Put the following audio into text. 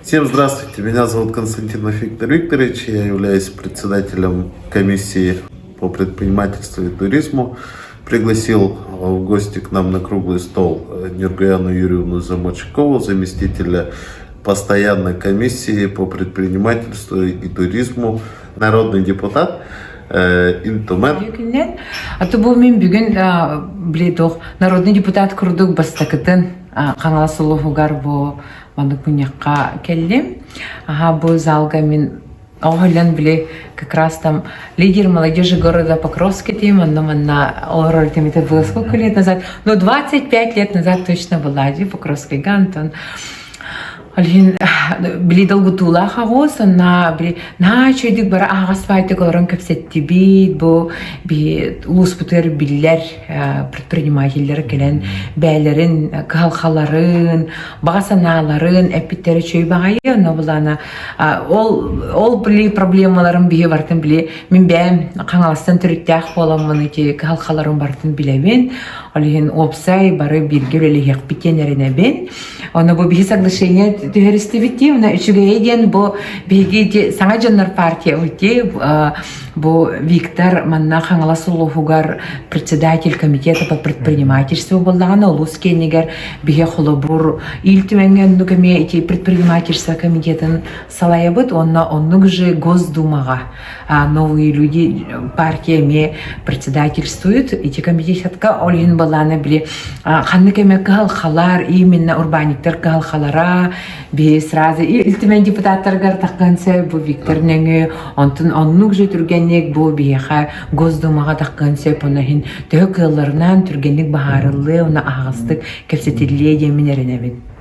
Всем здравствуйте, меня зовут Константинов Виктор Викторович, я являюсь председателем комиссии по предпринимательству и туризму. Пригласил в гости к нам на круглый стол Нюргаяну Юрьевну Замочкову, заместителя постоянной комиссии по предпринимательству и туризму, народный депутат Ил Түмэн. Күннэн. А то бу мин бүгүн били туох народный депутат курдук бастакытын Хаҥалас улууһугар бу маннык мунньахха кэллим. Аха бу залга мин оҕолон били как раз там лидер молодежи города Покровска тем, онно манна олорор тем это было сколько лет назад? Ну, 25 лет назад точно была, ди Покровскайга Антон. Ол иһин били долгутуулаах аҕыс, онно били наһаа үчүгэйдик бары аһаҕас баайдык олорон кэпсэттибит, бу би улууспутугар биллэр предпринимателлэр кэлэн бэйэлэрин кыһалҕаларын, баҕа санааларын эппиттэрэ үчүгэй баҕайы, онно былаана ол ол били проблемаларын биһи барытын били мин бэйэм Хаҥаластан төрүттээх буоламмын ити кыһалҕаларын барытын билэбин, ол иһин уопсай бары бииргэ үлэлэһиэхпит диэн эрэнэбин. Ону бу биһи соглашение түһэристибит дии, мына үчүгэйэ диэн бу биһиги саҥа дьоннор партия дии, бу Виктор манна Хаҥалас улууһугар председатель комитета по предпринимательству буоллаҕына улуус киэнигэр биһи холобур Ил Түмэҥҥэ оннук эмиэ ити предпринимательство комитетын салайабыт уонна оннук же Госдумаҕа новые люди партия эмиэ председательствует ити комитетка ол иһин балаана били ханнык эмэ кыһалхалар именно урбаанньыктар кыһалхалара би сразу Ил Түмэн депутаттарыгар таххан сөп бу Виктор нөҥүө онтун оннук же түргэнник бу биһиэхэ Госдумаҕа таххан сөп онно иһин төһө кыалларынан түргэнник баһаарыллыа уонна аһаҕастык кэпсэтиллиэ диэммин эрэнэбин.